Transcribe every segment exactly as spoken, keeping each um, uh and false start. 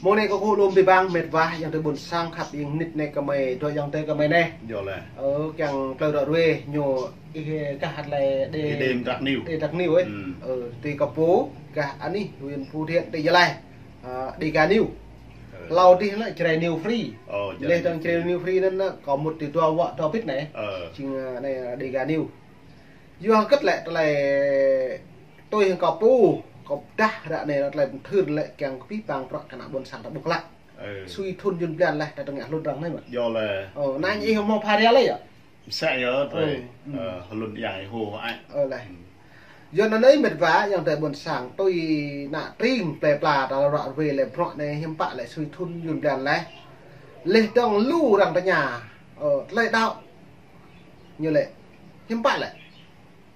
Mơ̆ng anai kâo kơkuh lŏm abih bang met wa ayŏng adơi ƀôn sang khăp ing nit anai kơmơi, dua ayŏng adơi kơmơi anai. Yơh lĕ. Ơ, kiăng tơlơi ră ruai ñu ih kah hăt lĕ đe, đe mơdrak niu. Đe mơdrak niu ơi. Hmm. Ơ, tui kâo pô, kah anih, huyện Phú Thiện, tỉnh Gia Lai. Ơ, Dega News. Ơ. Hlâo dih lĕ Jrai News Free. Ơ, Jrai News Free. Leh dong Jrai News Free anŭn lĕ, kâo mŭt tui dua wă dua bit anai. Ơ. Jing, ơ, anai, ơ, Dega News. Yua hơget lĕ tơlơi tui hăng kâo pô, kâo pơdah ră anai tơlơi pơthưr lĕ kiăng kơ abih bang prăk kơnă ƀôn sang ta ƀuh klă. Ơ. Sui thŭn jŭn blan leh ta tơngă hlŭn răng anai mơ̆n. Yơh lĕ. Ơ, anai ih hmâo phara lĕ yơh. Msĕ yơh, tui. Ơ, hmm. Ơ, hlŭn yang ih hô ai. Ơ, leh. Hmm. Yua anŭn anai met wa ayŏng adơi ƀôn sang tui ană tring plơi pla ta ră ruai lĕ prăk anai hiư̆m pă lĕ sui thŭn jŭn blan leh. Leh dong lu arăng tơña. Ơ, tơlơi đaŏ. Ñu lĕ. Hiư̆m pă lĕ.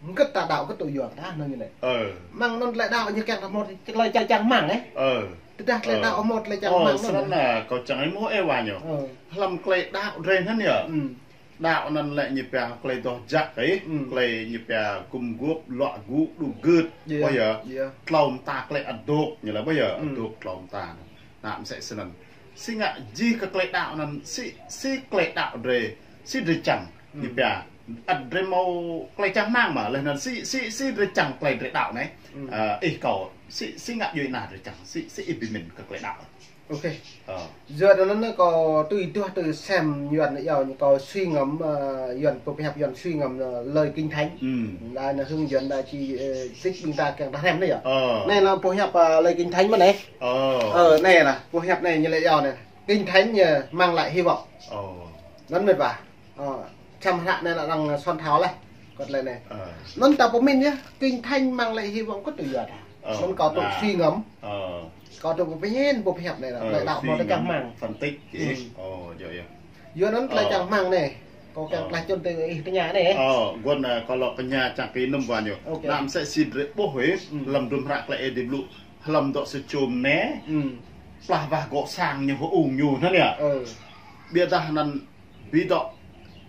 Hơget ta đaŏ hơget tŭ yua ta anŭn ñu lĕ. Ơ. Mơ̆ng anŭn tơlơi đaŏ ñu kiăng ta hmâo tơlơi čang čang rơmang, ơ. Ơ. Tơdah tơlơi đaŏ hmâo tơlơi čang rơmang anŭn. Ơ, snăn anai kâo čang ih hmâo ih wa ñu. Ơ. Hlăm tơlơi đaŏ drơi anŭn yơh. Hmm. Đaŏ anŭn lĕ ñu pia tơlơi doh jak ih, hmm, tơlơi ñu pia gum gôp, luă gŭ, đu gưt. Yơh. Ƀuh yơh. Yơh. Tlâo mơta tơlơi adôk ñu lĕ ƀuh yơh. Hmm. Adôk tlâo mơta anŭn. Anŭn msĕ snăn. Sĭt ngă jih kơ tơlơi đaŏ anŭn, sĭt, sĭt tơlơi đaŏ drơi, sĭt drơi čang. Hmm. Ñu pia, ăt drơi hmâo tơlơi čang rơmang mơ̆, leh anŭn sĭt, sĭt, sĭt drơi čang tơlơi drơi đaŏ anai. Hmm. Ơ, ih kâo, sĭt, sĭt ngă djuai ană drơi čang, sĭt, sĭt ih pơmĭn kơ tơlơi đaŏ. Ok. Ơ. Yua anŭn anai kâo tui duah tui sem Yuan yơh, kâo suy ngẫm, ơ, Yuan pơhiăp Yuan suy ngẫm, ơ, lời Kinh Thánh. Hmm. Đa anai hưng Yuan đa či, ơ, dịch ƀing ta kiăng ta hrăm anai yơh. Ơ. Anai lĕ pơhiăp, ơ, lời Kinh Thánh mơ̆n anai. Ơ. Ơ, anai lĕ pơhiăp anai ñu lĕ yơh anai. Kinh Thánh, ơ, mang lại hy vọng. Ơ. Anŭn met wa. Ơ, čăm hră anai lĕ arăng suan thâo leh. Kơ tơlơi anai. Ơ. Anŭn ta pơmĭn yơh, Kinh Thánh mang lại hy vọng hơget tŭ yua ta. Ơ, anŭn kâo tŭ, nah, suy ngẫm. Ơ. Kâo tŭ pơmĭn pơhiăp anai lĕ, ơ, tơlơi đaŏ suy hmâo tơlơi čang rơmang. Ngẫm, phân tích kơ ih. Hmm. Ơ, yơh yơh. Yua anŭn tơlơi, ơ, čang rơmang anai. Kâo kiăng, ơ, tơlơi čang rơmang anai. Ơ, guôn, ơ, kâo lŏ kơ ñu čang kơ ih năm wa ñu. Ok. Anăm msĕ si drơi ƀuh ih, hmm, hlăm hơdrôm hră tơlơi Ơi Adai blŭ, hlăm dŏ sơčôm anai. Hmm. Plah wah gŏ sang ñu hơ ung ñu anŭn yơh. Ơ. Ƀiădah anŭn ƀu dŏ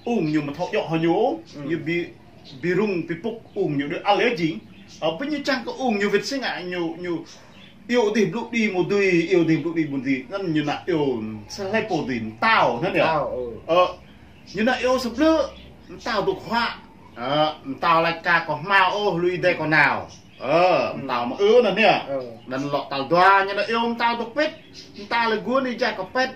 ung ñu mơ̆ thâo djŏ hơ ñu, hmm, ñu ƀu, ƀu rŭng ƀu pŭk ung ñu đuaĭ ăl yơh jing. Ơ, ƀu ñu čang kơ ung ñu wĭt sĭt ngă ñu, ñu iâu adih blŭ đĭ mơ̆ dưi, iâu adih blŭ đĭ mơ̆ dưi. Anŭn ñu nao iâu sa hlơi pô dưi, mơtao anŭn yơh. Mơtao, ơ. Ơ, ñu nao iâu sa blư̆, mơtao dŏ huă. Ơ, mơtao laĭ kơ kâo hmâo ôh, lui adơi kâo nao. Ơ, hmm, mơtao mơ̆ ư anŭn yơh. Ơ. Anŭn lŏ tal dua ñu nao iâu mơtao dŏ pĭt. Mơtao lĕ guôn ih jai kơ pĭt.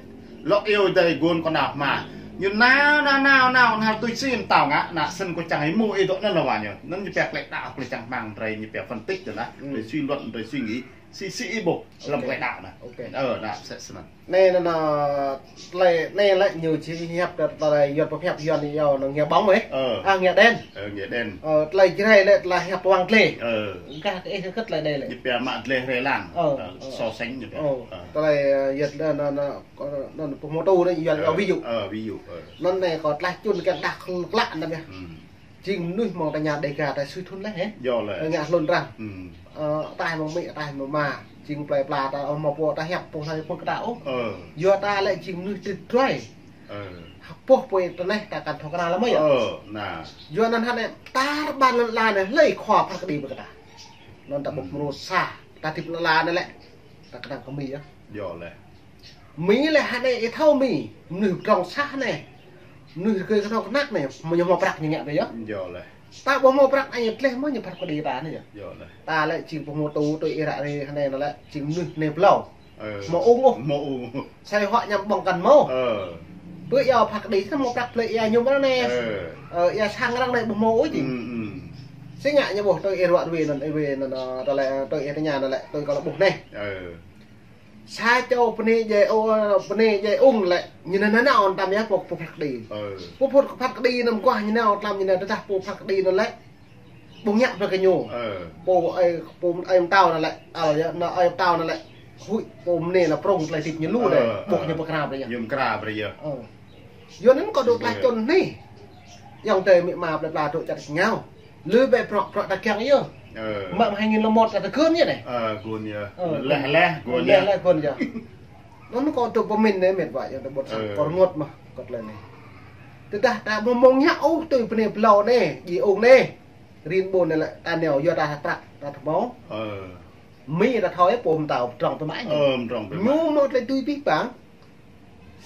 Lŏ iâu adơi guôn kâo nao hmua. Ñu nao, nao, nao, nao, nao tui si mơtao ngă, anŭn snăn kâo čang ih hmâo ih dŏ anŭn lĕ wa ñu. Anŭn ñu pia tơlơi đaŏ tơlơi čang rơmang drơi ñu pia phân tích anŭn. Hmm. Drơi suy luận, drơi suy nghĩ. Sĭt, sĭt ih ƀuh, hlăm, ok, tơlơi đaŏ anŭn. Ok. Ơ, anŭn msĕ snăn. Anai anŭn, ơ, tơlơi, anai lĕ ñu či hiăp tơ-, tơlơi Yuan pơhiăp Yuan yơh anŭn nghĩa bóng ih. Ơ. À, nghĩa đen. Ơ, nghĩa đen. Ơ, tơlơi Jrai lĕ tơlơi hiăp wang dleh. Ơ. Gah kơ ih kơ tơlơi đen lĕ. Ñu pia mă dleh rai lăng. Ơ, ơ, ơ, so sánh ñu pia. Ơ. Ơ. Tơlơi, ơ, Yuan anŭn, anŭn, anŭn, anŭn, pơhmutu anai Yuan, ơ, ơ, ví dụ. Ơ, ví dụ, ơ. Anŭn anai kâo tơlơi čun kiăng đah klă anŭn yơh. Hmm. Jing mơnuih mơ̆ng ta ñu Dega ta sui thŭn leh, hă? Yơh lĕ. Ngă hlŭn răng. Hmm. Ơ, ataih mơ̆ng amĭ, ataih mơ̆ng ama. Jing plơi pla ta, ơ, hmâo pô ta hiăp pô hlơi pô kơ ta ôh. Ơ. Yua ta lĕ jing mơnuih tĭt druai. Ơ. Pô pô ta anai ta kăn thâo kơnăl lăm yơh. Ơ, nah. Yua anŭn hă anai, ta rơbăn lŏn ala anai, hlơi khua phat kơđi brơi kơ ta. Anŭn ta ƀuh, hmm, mrô sa, ta hơdip lŏn ala anai lĕ. Ta kơnang kơ Mi yơh. Yơh lĕ. Mi lĕ hă anai ih thâo Mi, mơnuih pơdrŏng sah anai. Mơnuih rơgơi kơnơ̆ng kơnăk anai, mơ̆ ñu hmâo prăk ñu ngă brơi yơh. Yơh lĕ. Ta ƀu hmâo prăk anai ñu tleh mơ̆ ñu phat kơđi ta anai yơh. Yơh lĕ. Ta lĕ jing pơhmutu tui ih ră anai, anai lĕ jing mơnuih anai blâo. Ơ. Hmâo ung ôh. Hmâo ung. Sai huă ñăm ƀơ̆ng kăn hmâo. Ơ. Pơ iâu phat kơđi ta hmâo prăk blơi ia ñu mơ̆n anai. Ơ. Ơ, ia sang arăng anai ƀu hmâo ôh jing. Hmm, hmm. Sĭt ngă ñu ƀuh tui ih ruă rui anŭn, ih rui anŭn, ơ, tơlơi, tui ih tơña anŭn lĕ, tui kâo lŏ ƀuh anai. Ơ. Sa čô bơni djai, ơ, bơni djai ung lĕ, ñu nao nao nao tam yơh pô, pô phat kơđi. Ơ. Pô, pô phat kơđi anŭn mơguah ñu nao tlam ñu nao tơdah pô phat kơđi anŭn lĕ. Ƀu ngă brơi kơ ñu. Ơ. Pô ơi, pô ơi mơtao anŭn lĕ, ăl yơh, anŭn ơi mơtao anŭn lĕ. Huĭ, pô mơnê anŭn prŏng tơlơi hơdip ñu lu, ơ, đơi. Ƀuh, ơ, ñu pơkra brơi yơh. Ñu pơkra brơi yơh. Ơ. Yua anŭn kâo dŏ tơlơi čun anai. Ayŏng adơi amĭ ama plơi pla dŏ čar rơngiao. Lui bĕ prŏk, prŏk ta kiăng yơh. Ơ. Mă hai nghìn lăm mốt ta tơ gơ̆n yơh anai. Ơ, gơ̆n yơh. Ơ, leh, leh, gơ̆n yơh. Leh, leh, gơ̆n yơh. Anŭn kâo tŭ pơmĭn anai met wa, ayŏng adơi ƀôn sang, ơ, kâo rơngot mơ̆, kâo tơlơi anai. Tơdah ta ƀu hmâo ngă ôh tui bơnai blâo anai, djai ung anai. Rin ƀôn anai lĕ, ta nao yua ta prăk, ta hmâo. Ơ. Mi ta thâo yơh, pô mơtao pơdrŏng tơmai ñu. Ơ, pơdrŏng tơmai. Ñu mơ̆ tơlơi tui pih pang.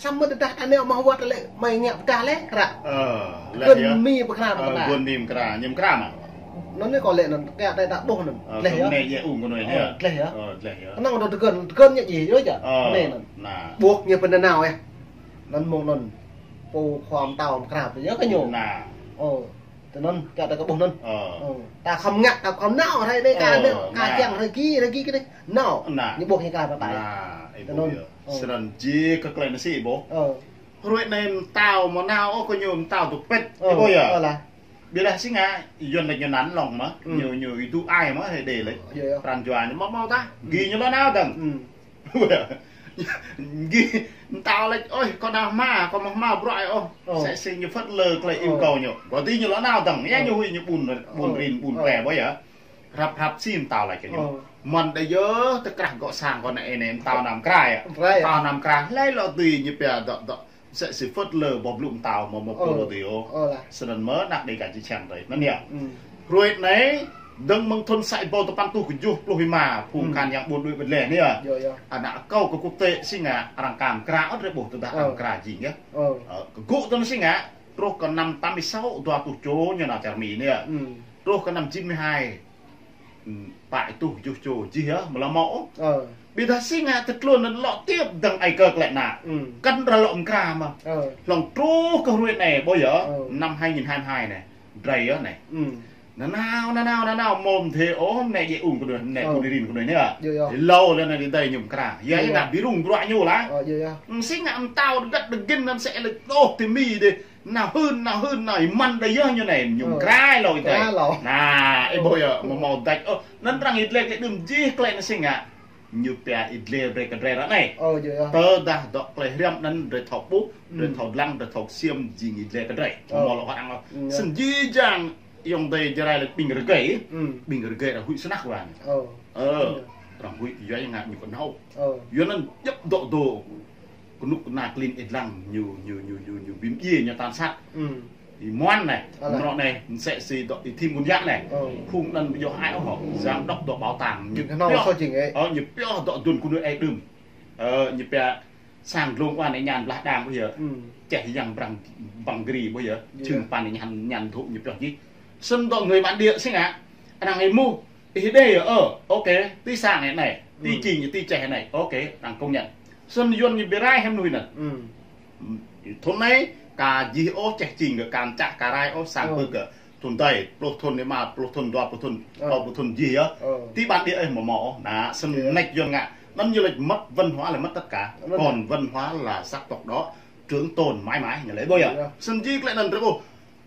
Samơ̆ tơdah ta nao mă wơ̆t lĕ, mai ngă pơdah lĕ kră. Ơ, lĕ yơh. Kơn mi pơkra pơkra. Ơ, kơn mi pơkra, ñu pơkra mă. Anŭn anai kâo lĕ anŭn, kơ ta ta ƀuh anŭn. Ơ, gleh yơh. Anai yơh ung kơ anai yơh. Ơ, gleh yơh. Ơ, gleh yơh. Anŭn dŏ tơkơn, tơkơn ñu jih yơh. Ơ, anai anŭn. Nah. Ƀuh ñu pơnă nao yơh. Anŭn mơ̆ng anŭn. Pô khua mơtao pơkra pơkra yơh kơ ñu. Nah. Ơ. Tơ anŭn, kơ ta kơ ƀuh anŭn. Ơ. Ơ. Ta khŏm ngă, ta khŏm nao, hrơi anai ka, ơ, nao, ka, nah, kiăng hrơi ki, hrơi ki kơ anai. Nao. Nah. Ñu ƀuh ñu ka pơpai. Nah, ih ƀuh yơh. Tơ anŭn. Ơ. Srăng jih kơ tơlơi anai sĭ ƀuh. Ơ. Hrơi anai mơtao mơ̆ nao, ơ, kơ ñu mơtao tơpĕt. Ơ. Ih ƀuh yơh. Ơ lah. Ƀiădah sĭ ngă, Yuan lĕ ñu năn lŏng mơ̆. Ừ. Ñu, ñu ih tŭ ai mơ̆, hĕ đe lĕ. Yơh, yơh. Pran jua ñu mơ̆ mơ̆ tah. Ừ. Gih ñu lŏ nao dơ̆ng. Ừ. Gih, mơtao laĭ, ôi, kâo nao hma, kâo mơ̆ hma bruă ai ôh. Ơ. Sĕ sĭ ñu phơ̆t lơ tơlơi ơ, iu kâo ñu. Kâo tui ñu lŏ nao dơ̆ng, yơh, ơ, ñu huĭ ñu ƀun, ƀun, ơ, rin, ƀun, ơ, pre, ƀuh yơh. Hrăp hrăp sĭ mơtao laĭ kơ ñu. Ơ. Mơ̆n đơi yơh, tơkrah gŏ sang kâo anai anai, mơtao anăm kra yơh. Kra yơh. Mơtao anăm kra, hlơi lŏ tui ñu pia dŏ, dŏ. Sĕ sĭ phơ̆t lơ ƀôh blŭ mơtao mơ̆, mơ̆, ơ, pô lŏ tui ôh. Ơ lah. Snăn mơ̆ năk đe ka či čang tơi. Anŭn yơh. Ừ. Hrơi anai, dơ̆ng mơ̆ng thŭn sa rơbâo tơpăn rơtuh kơjuh pluh êma, phung, ừ, kahan yang ƀun đuaĭ pơdleh anai yơh. Yơh, yơh. Ană kâo kơ quốc tế sĭ ngă, arăng kam kra ôh drơi ƀuh tơdah, ơ, arăng kra jing yơh. Ơ. Ơ, kơ gŭ tơl sĭ ngă, truh kơ năm tám mươi sáu, dua rơtuh čô ñu nao čar Mi anai yơh. Ừ. Truh kơ năm chín mươi hai, ưm, pă rơtuh kơjuh čô jih yơh, mơ̆ lŏ mâo. Ơ. Ƀiădah sĭ ngă tơtlôn anŭn lŏ tiap dơ̆ng ai kơ klĕ ană. Ưm. Kăn arăng lŏ mơkra mơ̆. Ơ. Hlŏng truh kơ hrơi anai, ƀuh yơh, ơ, năm hai nghìn hai mươi hai anai. Drơi yơh anai. Ưm. Nanao, nanao, nanao, mơ̆ thê ôh, anai djai ung kơ đuaĭ, anai, ơ, kơ đuaĭ rin kơ đuaĭ anai yơh. Yơh, yơh. Hlâo lĕ anai đĭ tơi ñu mơkra. Yơh, yơh, yơh, ngă bi rŭng bruă ñu lah. Ơ, yơh, yơh. Ưm, sĭ ngă mơtao đơ̆t đơ̆ng gin anŭn sĕ lĕ đôh tơ Mi đê. Nao hưn, nao hưn, nao ih mơ̆n đơi yơh ñu anai, ñu, ơ, mơkra hlâo ih tơi. Mơkra hlâo. Nah, ih ƀuh yơh, mơ̆ mâo dăč. Ơ, anŭn arăng ih dleh klĕ đưm jih klĕ anai sĭ ngă. Ñu pia ih dleh brơi kơ drơi ră anai. Ơ, yơh, yơh. Tơdah dŏ klĕ hriăm anŭn drơi thâo ƀuh, drơi, ưm, thâo dlăng, drơi thâo ksiêm jing ih dleh kơ drơi. Ơ. Mơ̆ lŏ hơđăng ôh. Ưm, yơh. Snăn jih jang ayŏng adơi Jarai lĕ ƀing rơgơi. Ưm. Ƀing rơgơi arăng huĭ snăk wa anai. Ơ. Ơ. Ưm. Arăng huĭ yua ngă ñu kơ nao. Ơ. Yua anŭn djŏp dŏ dŏ. Kơnuk kơna klin ih dlăng ñu, ñu, ñu, ñu, ñu bi mdjiê ñu tơnap sat. Ưm. Ih mơ̆n anai, ơ lah, mrô anai, msĕ sĭ dŏ ih thim ƀun yă anai. Ơ. Phung anŭn ƀu djơ̆ ai ôh hŏ, giám đốc dŏ bảo tàng ñu. Ƀing kơnao pioh, sô jing ĕ. Ơ, ñu pioh dŏ dŭn kơnuk ơi đưm. Ơ, ñu pia sang dlông wa anai ñan blah đang ƀuh yơh. Ưm. Čeh yang brăng băng gri ƀuh yơh. Yơh. Čhưng păn anai ñan, ñan thŭ ñu pioh jih. Snăn dŏ người bản địa sĭ ngă. Arăng ih mŭt, ih đe yơh, ơ, ok, ti sang anai, ti, ưm, čing, ti čeh anai, ok, arăng công nhận. Snăn Yuan ñu bi rai hiam mơnuih anŭn. Ưm. Thŭn anai, ka jih ôh čeh čing kơ, ka mčah ka rai ôh sang, ơ, pơ̆k kơ. Thŭn dai, pluh thŭn, êma pluh thŭn, dua pluh thŭn, ơ, klâo pluh thŭn jih yơh. Ơ. Ti bản địa ih mơ̆ mâo ôh. Nah, snăn, yơh, nĕč Yuan ngă. Anŭn ñu laĭ mất văn hóa là mất tất cả. Anŭn. Còn văn hóa là sắc tộc đó trưởng tồn mãi mãi, ñu laĭ ƀuh yơh. Yơh. Snăn jih klĕ anŭn drơi ƀuh.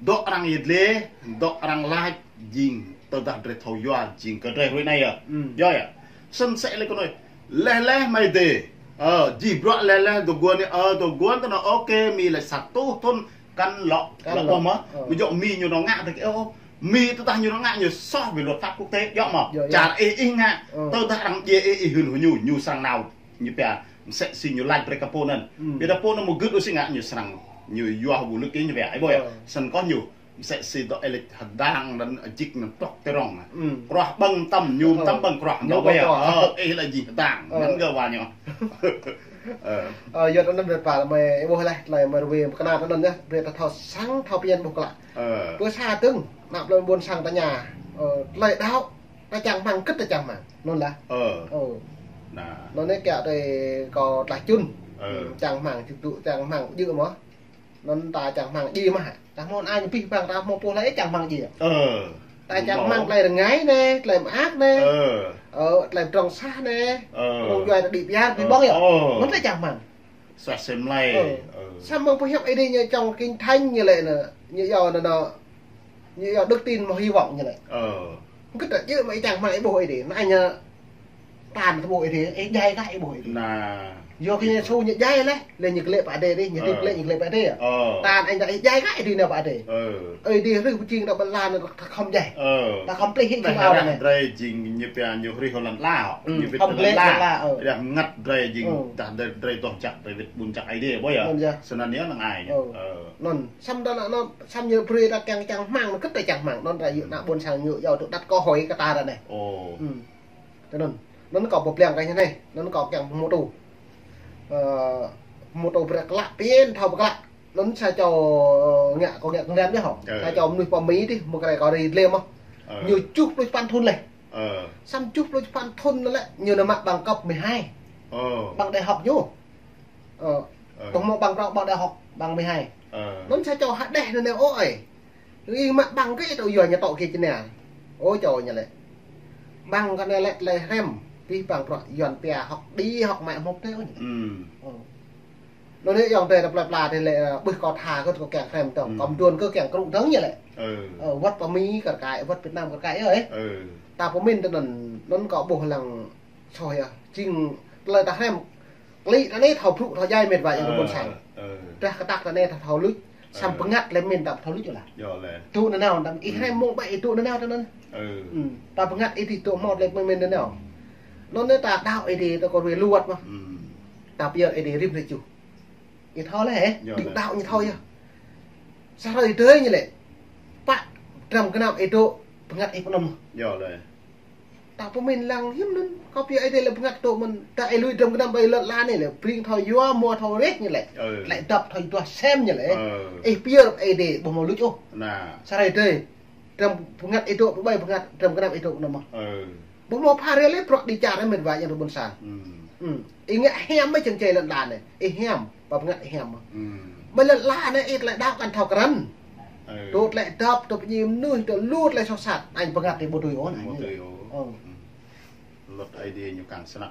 Dŏ arăng ih dleh, dŏ arăng lač, jing tơdah drơi thâo yua, jing kơ drơi hrơi anai yơh. Ưm. Yơh yơh. Snăn sĕ lĕ kơ anai. Leh leh mai dê. Ơ, jih bruă leh leh dŏ guan anai, ơ, dŏ guan tơ anai, ok, Mi lĕ sa rơtuh thŭn kăn lŏ, kăn lŏ, lŏ ƀuh mơ̆. Ơ. Ƀu djơ̆ Mi ñu nao ngă drơi kơ ôh. Mi tơdah ñu nao ngă ñu soh ƀơi luật pháp quốc tế, djơ̆ mơ̆. Yơh, yơh. Čar ih, ih ngă, ơ, tơdah arăng djai ih, ih hưn hŏ ñu, ñu srăng nao. Ñu pia, msĕ sĭ ñu lač brơi kơ pô anŭn. Ưm. Ƀiădah pô anŭn mơ̆ gưt ôh sĭ ngă, ñu srăng, ñu yua hơbô lĕ kơ ñu pia. Ih ƀuh yơh. Ơ. Snăn kơ ñu, msĕ sĭ dŏ ih laĭ hơdang anŭn jik anŭn trŏk tơrŏng. Ưm. Kruah ƀơ̆ng tăm, ñu, ơ, tăm ƀơ̆ng kruah, ñu ƀuh yơh. Ơ, ih laĭ jing hơdang. Ơ. Anŭn kơ wa ñu. Ơ. Ơ, yua anŭn brơi pă lĕ mai, ih ƀuh lah, tơlơi mai rơwe pơkơna anŭn yơh, brơi ta thâo săng, thâo pơñen ƀuh klă. Ơ. Pơ sa dơ̆ng, ană plei ƀôn sang ta ña, ơ, tơlơi đaŏ, ta čang hmăng, kơ̆t ta čang hmăng. Anŭn lah. Ơ. Ơ. Nah. Anŭn anai kiăng tơ kâo tlaih čun. Ơ. Čang hmăng, čŭk tŭ čang hmăng, djơ̆ mơ̆. Anŭn ta čang hmăng djai mơ̆. Ta hmâo ană ñu pih pang, ta hmâo pô laĭ čang hmăng djai. Ơ. Ta čang hmăng tơlơi rơngai anai, tơlơi mơak anai. Ơ. Ơ, tơlơi pơdrŏng sah anai. Ơ. Rông djuai ta đĭ pơyar, pih ƀơ̆ng yơh. Ơ. Anŭn tơlơi čang hmăng. Suaih sĭ mlei. Ơ. Ơ. Samơ̆ pơhiăp Ơi Adai ñu čŏng kinh thánh ñu lĕ anŭn, ñu yua anŭn, anŭn, ñu yua đức tin mơ̆ hy vọng ñu lĕ. Ơ. Kơ ta djơ̆ mơ̆ ih čang hmăng ih ƀuh Ơi Adai. Anai ñu tan ta ƀuh Ơi Adai, ih djai kah ih ƀuh Ơi Adai. Nah. Yua kơ ñu su ñu djai leh, leh ñu klĕ pơ adai dih, ñu tip klĕ ñu klĕ pơ adai. Ơ. Tan anai ta ih djai kah ih dưi nao pơ adai. Ơ. Ơi Adai hrih pơjing ta ƀơi lŏn anai ta khŏm djai. Ơ. Ta khŏm plih hĭ čim ao anai. Drơi jing ñu pia ñu hrih lŏn ala. Ưm, ñu wĭt khŏm lŏn ala. Ơ. Dah mơngăt drơi jing, ơ, dah drơi, drơi dŏ jăk, drơi wĭt ƀun jăk Ơi Adai, ƀuh yơh. Anŭn yơh. Snăn yơh năng ai ñu. Ơ. Ơ. Anŭn, samơ̆ dah anŭn, samơ̆ ñu brơi ta kiăng čang hmăng, anŭn kơ̆t ta čang hmăng, anŭn ta yua ană ƀôn sang ñu yua tŭ đăt kơ hơi kơ ta anai. Ơ. Ưm. Tơ anŭn. Anŭn kâo pơblang kơ ñu anai, anŭn kâo kiăng pơhmutu. Ơ, pơhmutu brơi klă, pin thâo pơklă. Anŭn sa čô ngă, kâo ngă kơngan dih hŏ. Sa čô mơnuih pơ Mi dih, mơ̆ng krơi kâo ri lĕ mơ̆. Ñu tơjuh pluh sapăn thŭn leh. Samơ̆ tơjuh pluh sapăn thŭn leh, ñu nao mă bằng cấp mười hai. Bằng đại học ñu. Ơ, tơ̆ng mơ̆ bằng prŏ, bằng đại học, bằng mười hai. Anŭn sa čô hơđeh anŭn nao ôh ơi. Ih mă bằng kơ ih tŭ yua ñu tŏ kơ čơnă. Ơ čô ñu lĕ. Bằng kơ anai lĕ tơlơi hrăm. Pih bằng prŏ Yuan pia học đi học mãi một thế. Anŭn yơh ayŏng adơi ta plơi pla tơlơi, ơ, ƀuh kâo tha kơ kâo kiăng hrăm tŏng. Kâo mơduôn kơ kiăng krŭ tŏng ñu lĕ. Ơ, wơ̆t pơ Mi kar kaĭ, wơ̆t Việt Nam kar kaĭ ơi. Ta pơmĭn tơ anŭn, anŭn kâo ƀuh lăng soi yơh. Jing tơlơi ta hrăm Klĭ ta anai thâo brŭ thâo djai mĕt wa ayŏng adơi ƀôn sang. Drah kơtăk ta anai ta thâo luč. Samơ̆ bơngăt lĕ mĭn ta thâo luč lah. Tŭ nanao ta ih hrăm mơ̆ng ƀai ih tŭ nanao ta anŭn. Ta bơngăt ih tŭ mơ̆t lĕ mĭn nanao. Anŭn anai ta đaŏ Ơi Adai ta kơ ruai luăt mơ̆. Ta pơyơr Ơi Adai rĭm hrơi čuh. Ih thâo lĕ hĕ. Đĭ đaŏ ñu thâo yơh. Sa hrơi tơi ñu lĕ. Pă dram gơnam ih tŭ bơngăt ih pơnăm. Ta pơmĭn lăng hiư̆m anŭn, kâo pia Ơi Adai lĕ bơngăt tŭ mơ̆n, ta ih lui dram gơnam ƀai lŏn ala anai lĕ, pring thâo yua, mua thâo rĕh ñu lĕ. Lĕ dăp thâo yua sem ñu lĕ. Ih pia Ơi Adai ƀu hmâo luč ôh. Sa hrơi tơi, dram bơngăt ih tŭ, ƀai bơngăt, dram gơnam ih tŭ anŭn mơ̆. Ƀu hmâo pha rĕh lĕ prŏ đĭ čar mĕt wa ayŏng adơi ƀôn sang. Ih ngă hiam mơ̆ čang čai lŏn ala anai, ih hiam. Pơngăt hiam. Ƀơi lŏn ala anai ih tơlơi đaŏ kăn thâo krăn. Tŭ tơlơi dăp, tŭ pơñi mơnuih, tŭ lu tơlơi soh sat, anŭn bơngăt ih ƀu dưi ôh anŭn. Luật Ơi Adai ñu kăn snăk.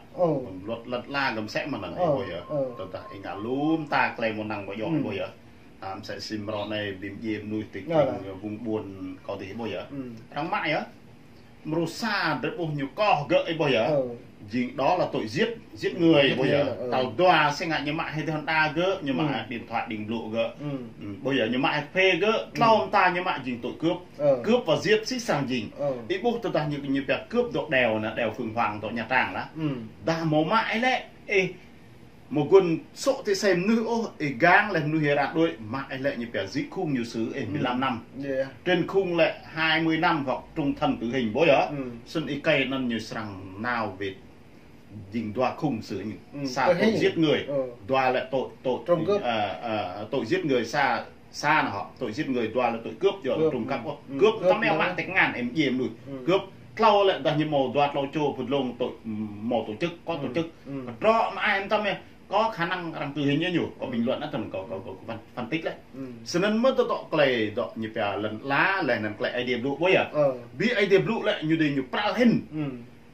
Luật lŏn ala gơ̆m sĕ mơ̆n anŭn ih ƀuh yơh. Tơdah ih ngă lŏm ta tơlơi mơnăng ƀu djơ̆ ƀuh yơh. Mơsĕ si mrô anai ƀing djai mơnuih tơring vung ƀuôn kâo dih ƀuh yơh. Arăng mă yơh. Mrô sa drơi ƀuh ñu koh gơ̆ ih ƀuh yơh. Jing đó là tội giết, giết người ƀuh yơh. Tal dua sĕ ngă ñu mă hĭ tơhơn đa gơ̆, ñu mă điện thoại đing blŭ gơ̆. Ƀuh yơh, ñu mă hĭ phê gơ̆, tlâo mơta ñu mă jing tội cướp. Cướp và giết sĭt săng jing. Ih ƀuh tơdah ñu, ñu pia cướp dŏ đèo anai, đèo Phượng Hoàng dŏ Nha Trang lah. Dah hmâo mă ih lĕ, ih Mơguôn sô̆ tơ sem mơnuih ôh, ih gang lĕ mơnuih ih ră đuaĭ, mă ih lĕ ñu pia dị khung ñu xử ih mười lăm năm. Trên khung lĕ hai mươi năm hoặc trung thân tử hình ƀuh yơh. Snăn ih kơi anăn ñu srăng nao wĭt jing dua khung xử ñu. Sa tội giết người, dua lĕ tội, tội, trộm cướp. Ờ, ờ, tội giết người sa, sa anăn hŏ, tội giết người, dua lĕ tội cướp, yơh, trộm cắp ôh. Cướp, tăm mơ̆ mă tĕk ngăn, ih djai mơnuih. Cướp, tlâo lĕ dah ñu hmâo dua tlâo čô pơdlông tội, hmâo tổ chức, có tổ chức. Kơtrŏ mă ai tăm mơ̆, có khả năng arăng tử hình ñu, có bình luận anăn, có, có, có phân, phân tích lĕ. Snăn mơ̆ tơdŏ klei dŏ ñu pia lăn ala, lĕ anăn klei Aê Diê blŭ ƀuh yơh. Bi Aê Diê blŭ lĕ ñu dih ñu pral hĭn.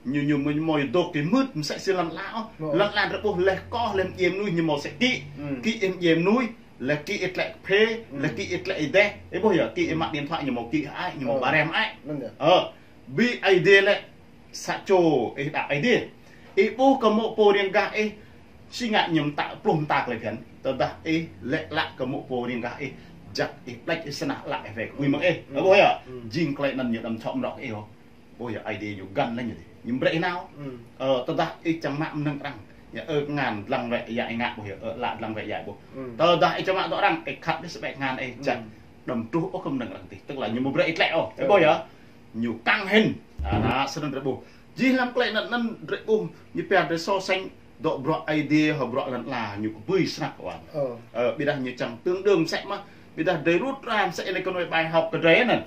Ñu, ñu mơ̆, mơ̆ dŏ kơ mưt, msĕ si lăn ala ôh. Lăn ala drơi ƀuh lĕ koh lĕ djai mơnuih ñu hmâo sĕ kĭ. Kĭ ih djai mơnuih, lĕ kĭ ih tlĕ phê, lĕ kĭ ih tlĕ ih deh. Ih ƀuh yơh, kĭ ih mă điện thoại ñu hmâo kĭ ai, ñu hmâo ba rem ai. Ơ, bi Aê Diê lĕ sa čô ih đaŏ Aê Diê. Ih ƀuh kơ mô̆ pô riêng gah ih, si ngă ñu mtă pluh mta klei phiăn. Tơdah ih lĕ lă kơ mô̆ pô riêng gah ih, jak ih plĕč ih snăk lă ih wĕ kơ pui mơ̆ng ih. Ơ ƀuh yơh, jing klei anăn ñu đăm čŏ mrŏ kơ ih ôh. Ƀuh yơh, Aê Diê ñu găn lĕ ñu dih. Ñu brơi ih nao. Ơ, tơdah ih čang mă mnơ̆ng arăng. Yơh, ơ, ngăn dlăng wĕ yă ih ngă ƀuh yơh, ơ, lă dlăng wĕ yă ƀuh. Tơdah ih čang mă dŏ arăng, ih khăp dih sơbĕ ngăn ih jak. Đăm truh ôh kơ mnơ̆ng arăng dih. Tức là ñu mơ̆ brơi ih tlĕ ôh. Ih ƀuh yơh. Ñu kăng hĭn. Anăn, snăn drơi ƀuh. Jih lăm klei anăn, anăn drơi ƀuh. Ñu pia drơi so sánh dŏ bruă Aê Diê hŏ bruă lăn ala ñu kơbưi snăk wan. Ơ, ƀiădah ñu čang tương đương msĕ mơh. Ƀiădah drơi rŭt răm msĕ anei kơ anei bài học kơ drơi anăn.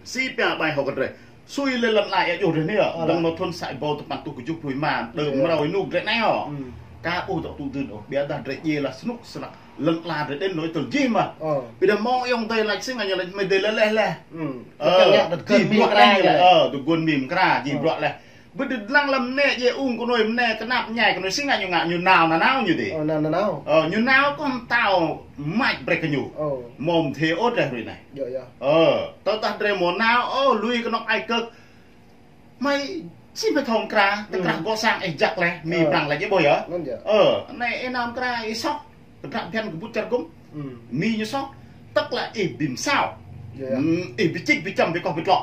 Si pia bài học kơ drơi. Sui lĕ lăn ala yơh djŏ drơi anei yơh. Dơ̆ng mơ̆ thŭn sa êbâo tơpăn êtuh kơjuh pluh êma, đơ̆ng mrâo ênuk drơi anei hŏ. Ka ƀuh dŏ tŭ dưn ôh. Ƀiădah drơi djai lah snŭk snăk. Lăn ala drơi đen nối tơl jih mơh. Ƀiădah mơ̆ng ayŏng adơi lač si ngă ñu lač mơ̆ drơi lĕ leh leh. Ơ, jih bruă leh ñu lač. Ơ, tơguan mĭn mkra, jih bruă leh. Ƀiădah dlăng lăm mnê djai ung kơ anei mnê kơnăp ñai kơ anei si ngă ñu ngă ñu nao nanao ñu dih. Ơ, ñu nao kơ mtao mač brơi kơ ñu. Mơ̆ mthê ôh drơi hruê anei. Ơ, tơdah drơi mơ̆ nao, ơ, lui kơ anŏ ai kơk. Mơi, si mơi thâo mkra, tơkrah gŏ sang ih jak leh, Mi prăng leh djai ƀuh yơh. Ơ, anei ih nao mkra ih soh. Kơdră phiăn kơ ƀut čar gŭm. Mi ñu soh. Tức là ih bi msao. Ih bi čĭk bi čăm bi koh bi tlŏ.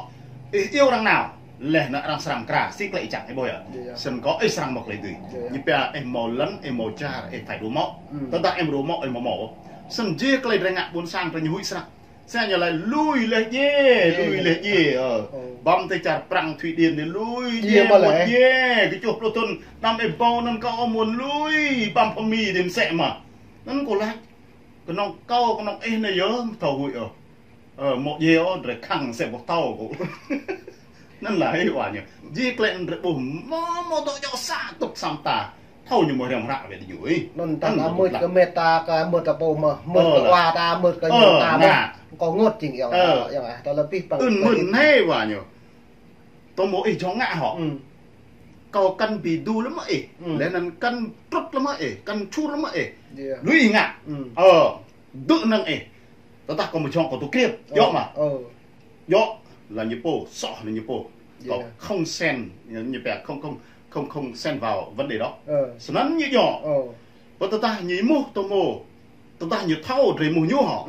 Ih iâu arăng nao. Leh anăn arăng srăng mkra, si klei ih čang ih ƀuh yơh. Snăn kơ ih srăng mâo klei dưi. Ñu pia ih mâo lăn, ih mâo čar, ih phải đổ máu. Tơdah ih đổ máu, ih mâo máu. Snăn jih klei drơi ngă ƀuôn sang drơi ñu huĭ snăk. Sa ñu laĭ lui lĕ djai, lui lĕ djai. Ơ. Ơ. Băm tơ čar Prăng Thụy Điển anai lui djai, djai mơ̆ mŭt lĕ. Djai, kơčuh pluh thŭn, anăm ih ƀuh anŭn kâo mơ̆n lui, băm pơmĭn đĭ mơsĕ mơ̆. Anŭn kâo laĭ, kơnơ̆ng kâo, kơnơ̆ng ih anai yơh, thâo huĭ ôh. Ơ, mơ̆ djai ôh, drơi khăng mơsĕ ƀu thâo kâo. Anŭn laĭ wa ñu. Jing klĕ anŭn drơi ƀuh mơ̆ mơ̆ dŏ djŏ sa tŭk sa mơta. Thâo ñu mơ̆ răm hră wĕ ñu ih. Anŭn ta anŭn ta mơ̆ mơ̆t kơ mĕt ta kơ mơ̆t ta pô mơ̆, mơ̆t kơ wa ta, mơ̆t kơ ñu ta mơ̆. Kâo ngŏt jing yơh, yơh ah, ta lĕ pih păng. Ưn mơ̆n anai wa ñu. Tơ mơ̆ ih jŏng ngă hŏ. Kâo kăn ƀu djơ̆ lĕ mơ̆ ih. Lĕ anŭn kăn trŭt lĕ mơ̆ ih, kăn čur lĕ mơ̆ ih. Lui ih ngă. Ơ, dŏ năng ih. Tơdah kâo mơ̆ jŏng kâo tŭ kriêp. Djŏ mơ̆. Djŏ, laĭ ñu pô, soh laĭ ñu pô. Kâo không xen, ñu pia không, không, không, không xen vào vấn đề đó. Snăn ñu djŏ. Pơ tơdah ñu mŭt tơ mơ̆, tơdah ñu thâo drơi mŭt ñu hŏ.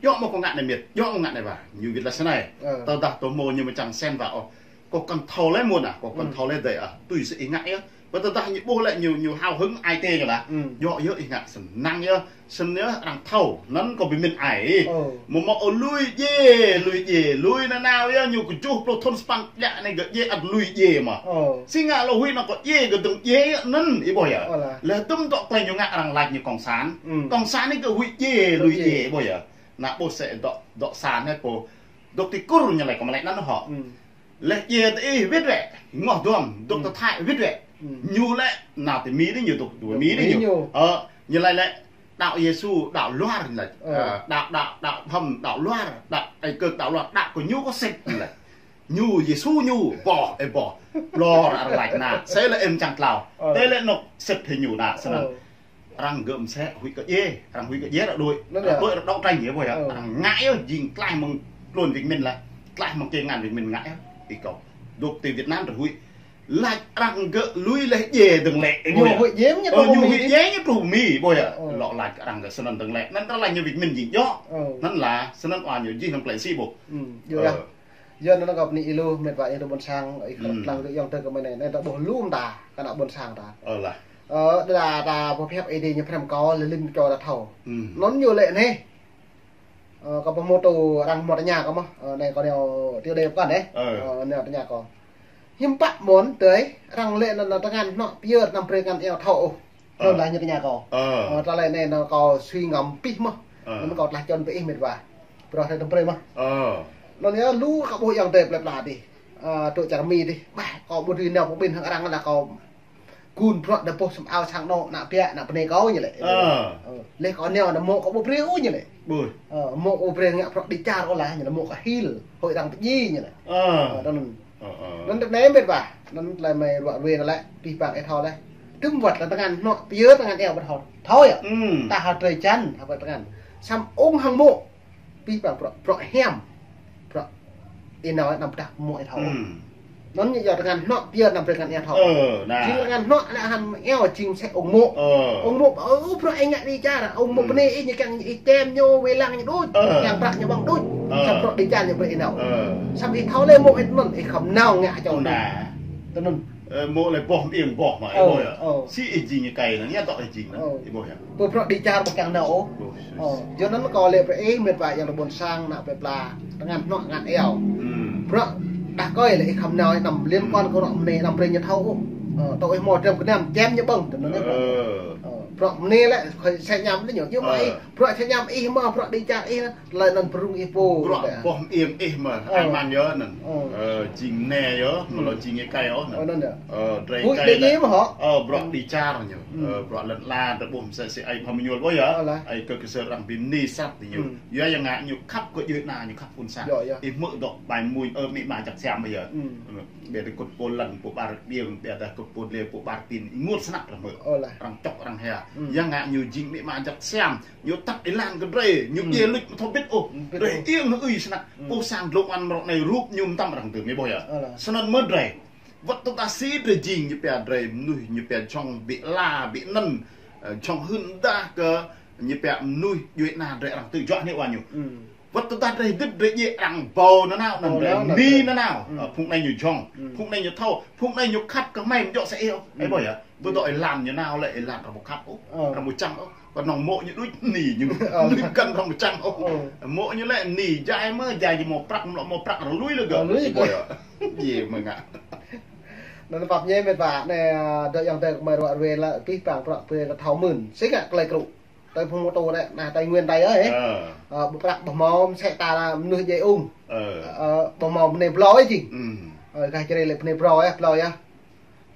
Djŏ mơ̆ kâo ngă anai mĕt, djŏ mơ̆ ngă anai wa. Ñu wĭt laĭ snei. Tơdah tơ mơ̆ ñu mơ̆ čang xen vào ôh. Kâo kăn thâo lĕ mơ̆n ah, kâo kăn thâo lĕ dih ah. Tui si ih ngă yơh. Pơ tơdah ñu ƀuh lĕ ñu, ñu hào hứng ai tê ñu lah. Djŏ yơh ih ngă snăn yơh. Snăn yơh arăng thâo, anŭn kâo ƀu mĭn ai. Mơ̆ mơ̆ ôh lui djai, lui djai, lui nanao yơh ñu kơčuh pluh thŭn sapăn djă anai gơ̆ djai ăt lui djai mơ̆. Si ngă lŏ huĭ anŭn kâo djai gơ̆ dơ̆ng djai yơh anŭn, ih ƀuh yơh. Lĕ tơm dŏ klĕ ñu ngă arăng laĭ ñu cộng sản. Cộng sản anai gơ̆ huĭ djai, lui djai, ih ƀuh yơh. Ană ƀuh mơsĕ dŏ, dŏ sản anai pô. Dŏ ti Kur ñu laĭ kâo mă laĭ anŭn hŏ. Lĕ djai tơ ih wĭt wĕ, ngoh duăm, dŏ tơ Thái wĭt wĕ. Ñu lĕ nao tơ Mi đih ñu dŏ, dŏ Mi đih ñu. Ơ, ñu laĭ lĕ, đạo Yêsu, đạo luar ñu laĭ. Ơ, đạo, đạo, đạo hăm, đạo luar, đạo, ơi kơ đạo luar, đạo kơ ñu kơ sĭt ñu laĭ. Ñu Yêsu ñu, boh, ê boh. Ƀlŏr arăng laĭ anai, sĕ lĕ ih čang tlao. Tơ lĕ anŏ sĭt hĭ ñu anai, snăn. Arăng gơ̆ mơsĕ huĭ kơ djai, arăng huĭ kơ djai arăng đuaĭ. Arăng đuaĭ arăng đấu tranh yơh ƀuh yơh. Arăng ngă yơh, jing tlaih mơ̆ng tluôn Việt Minh lah. Tlaih mơ̆ng čê ngăn Việt Minh ngă yơh. Ih kâo. Dŏ ti Việt Nam arăng huĭ. Laĭ arăng gơ̆ lui lĕ djai dơ̆ng lĕ. Ñu huĭ djai ñu truh. Ñu huĭ djai ñu truh Mi ƀuh yơh. Lŏ laĭ arăng gơ̆ snăn dơ̆ng lĕ. Anŭn arăng laĭ ñu Việt Minh jing djŏ. Anŭn lah, snăn wa ñu jing hăng klĕ si ƀuh. Yơh anŭn kâo bơni ih lu, mĕt wa ih tơ ƀôn sang, ih khăp lăng gơ̆ yŏng tơ kơ mơ̆ anai, anai ta ƀuh lu mơta, kơ ană ƀôn sang ta. Ơ, đa đa ta pơhiăp ih dih ñu phrăm kâo, lĕ lĭm čô ta thâo. Anŭn ñu lĕ anai. Ơ, kâo pơhmư̆ tơ arăng mơ̆ tơña kâo mơ̆. Ơ, anai kâo nao ti đê pơkŏn dih. Ơ, nao tơña kâo. Hiư̆m pă mơ̆n tơl, arăng lĕ anŭn, anŭn tơngan hnŏ pơyơr anăm brơi tơngan iâu thâo ôh. Anŭn lah ñu tơña kâo. Ơ, tơlơi anai anŭn kâo sui ngăm pih mơ̆. Anŭn kâo tlaih čŏn pơ ih mĕt wa. Bruă tơl tơm brơi mơ̆. Anŭn yơh lu kâo ƀuh yŏng tơ plơi pla dih. Ơ, truh čar Mi dih. Bah, kâo ƀu dưi nao pơƀĭn hăng arăng lah kâo gun bruă đa boh sum ao sang anŏ, ană biă, ană bơnai kâo ñu lĕ. Ơ. Lĕ kâo nao anŭn mơ̆ kâo ƀu brơi ôh ñu lĕ. Ơ, mơ̆ ƀu brơi ngă bruă đi čar ôh lah ñu lĕ, mơ̆ kâo hil, hơi arăng pơdjai ñu lĕ. Ơ, anŭn. Anŭn tơ anai mĕt wa. Anŭn tơlơi mơi ruă ruê anŭn lĕ, pih păng ih thâo lĕ. Tơm wơ̆t lah tơngan hnŏ pơyơr tơngan iâu ƀu thâo. Thâo yơh. Ta hơdrơi jăn, hơdrơi tơngan. Samơ̆ ung hăng mơ̆. Pih păng bruă, bruă hiam. Bruă ih nao anăm pơdah mơ̆ ih thâo. Anŭn ñu yua tơngan hnŏ pơyơr anăm brơi tơngan iâu thâo. Jing tơngan hnŏ lĕ hăm iâu jing mơsĕ ung mơ̆. Ung mơ̆, ơ, bruă ih ngă đi čar, ung mơ̆ bơnai ih ñu kiăng ih čem ñu wai lăng ñu đôč. Kiăng prăk ñu ƀơ̆ng đôč. Samơ̆ bruă đi čar ñu brơi ih nao. Samơ̆ ih thâo lĕ mơ̆ ih anŭn, ih khŏm nao ngă čô anŭn. Tơ anŭn. Ơ, mơ̆ lĕ boh mơyang boh mơ̆, ih ƀuh yơh. Si ih jing ñu kai anŭn, ñu dŏ ih jing anŭn, ih ƀuh yơh. Pơ bruă đi čar ƀu kiăng nao ôh. Yua anŭn kâo lĕ brơi ih mĕt wa yŏng tơ ƀôn sang ană plơi pla. Tơngan hnŏ tơngan iâu. Bruă đah kơi lĕ ih khŏm nao ih anăm liên quan kơ bruă mơnê anăm brơi ñu thâo ôh. Ơ, tơ ih mơ̆ drăm kơnăm čem ñu ƀơ̆ng, tơ anŭn yơh. Ơ, bruă mơnê lĕ, khơi sĕ ñăm lĕ ñu, ñu mă ih. Bruă sĕ ñăm ih mơ̆, bruă đi čar ih, tơlơi anŭn pơrŭng ih pô. Bruă boh mơyang ih mơ̆, ai man yơh anŭn. Ơ, jing anai yơh, mơ̆ lŏ jing ih kai ôh anŭn. Ơ, drơi kai lĕ. Ơ, bruă đi čar ñu. Ơ, bruă lŏn ala, drơi ƀuh mơsĕ si ai pha mơñul ƀuh yơh. Ai kơ kơsơr arăng ƀing mơnê sat ñu. Yua yang ngă ñu khăp kơ djuai ana ñu khăp phŭn sang. Ih hmư̆ dŏ bai mui, ơ, amĭ ama jăk siam ƀuh yơh. Ƀiă tơ kŭt pô lăn, pô ƀar ƀiêng, ƀiă tơ kŭt pô lê, pô ƀar tin. Ngŏt snăk arăng hmư̆. Arăng čŏk arăng hia. Yang ngă ñu jing amĭ ama jăk siam. Ñu tăp ih lăng kơ drơi, ñu djai luč mơ̆ thâo bit ôh. Drơi iêng hơ ơi snăk. Pô sang dlông an mrŏ anai rup ñu mơtam arăng tơm, ih ƀuh yơh. Snăn mơ̆ drơi. Wơ̆t tơdah si drơi jing ñu pia drơi mơnuih, ñu pia jŏng ƀiă la, ƀiă anăn, ơ, jŏng hưn dah kơ ñu pia mơnuih djuai ana drơi arăng tŭ juă anai wa ñu. Wơ̆t tơdah drei hơdip drei djơ̆ arăng ƀâo nanao, anŭn drei mĭn nanao. Ơ, phung anai ñu jhŏng, phung anai ñu thâo, phung anai ñu khăp kơ hmei mơ̆ djơ̆ sĕ ôh. Ơ, ƀuh yơh. Ƀu dŏ ih lăng ñu nao lĕ, ih lăng arăng ƀu khăp ôh, arăng ƀu čang ôh. Kơnơ̆ng mô̆ ñu đuč ni ñu, đuč kăn arăng ƀu čang ôh. Mô̆ ñu lĕ ni jai mơ̆, jai ñu mâo prăk, mlŏ mâo prăk arăng lui lĕ gơ̆. Lui gơ̆. Ƀuh yơh. Djơ̆ mơ̆ ngă. Anŭn pap ñe mĕt wa, anai, ơ, dŏ yang tơ kơ hmei ruă ruê lĕ, pih pang prăk pê lĕ thâo mơ̆n. Sĭt ngă klei krŭ. Tơ phung mơtô anai, anai Tây Nguyên tơ ơi. Ơ, ƀu prăk ƀu hmâo, mơsĕ ta mơnuih djai ung. Ơ, ƀu hmâo bơnai blâo ơi jing. Ơ, gah čơrê lĕ bơnai blâo ơi, blâo yơh.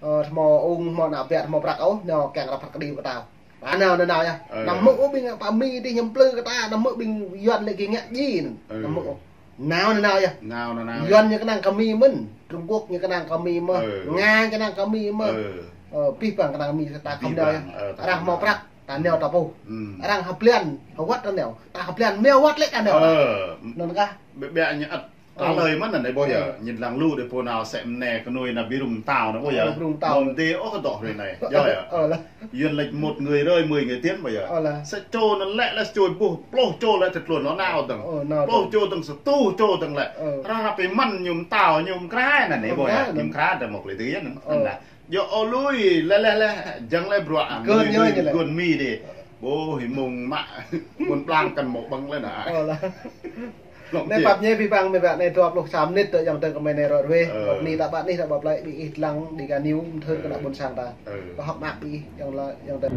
Ơ, hmâo ung, hmâo ană ƀiă, hmâo prăk ôh, ñu kiăng răp prăk kơđi kơ ta. Anŭn nanao yơh. Anăm hmư̆ ôh ƀing pă Mi dih ñu plư kơ ta, anăm hmư̆ ƀing Yuan lĕ gih ngă djai anŭn. Anăm hmư̆ ôh. Nao nanao yơh. Yuan ñu kơnang kơ Mi mơ̆n, Trung Quốc ñu kơnang kơ Mi mơ̆n, Nga ñu kơnang kơ Mi mơ̆n. Ơ, pih pang kơnang Mi ta khŏm nao yơh. Arăng hmâo prăk, ta nao ta pô. Arăng hơblan, hơwăt ta nao. Ta hơblan, mơ̆ hơwăt lĕ ta nao. Anŭn kah. Ƀiă ƀiă ñu ăt. Trả lời mơ̆n anai ƀuh yơh. Ñu lăng lu đe pô nao sĕ mơnai kơnuih anai ƀu rŭng mơtao anai ƀuh yơh. Ƀu rŭng mơtao. Mơ̆ mơdê ôh kơ dŏ hrơi anai. Yơh yơh. Ơ lah. Yuan lĕ một người rơi mười người tiến ƀuh yơh. Ơ lah. Sa čô anŭn lĕ, lĕ sa čô ƀuh, pluh čô lĕ tơtluôn anŭn nao dơ̆ng. Ơ, nao dơ̆ng. Pluh čô dơ̆ng, sa rơtuh čô dơ̆ng lĕ. Ơ. Arăng ră pơmăn ñu mơtao, ñu mơkra anai ƀuh yơh. Ñu mơkra đa mơ̆ klei tui anŭn. Ơ. Anŭn lah. Yơh ôh lui, lĕ lĕ lĕ, jăng lĕ bruă. Gơ̆n ñu lĕ. Gơ̆n Mi đe. Ƀuh hĭ mông mă, ƀôn blang kăn mâo ƀơ̆ng lĕ anai. Ơ lah. Anai pap ñe pih pang mĕt wa anai dua pluh sa mơnit tơ yang tơ kơ hmei anai ruă ruê. Ơ. Ƀing ta ƀă anih ta ƀă plei ƀing ih lăng Dega News mơthưr kơ ană ƀôn sang ta. Ơ. Pơhŏk mă ƀing ih yang la yang tơ.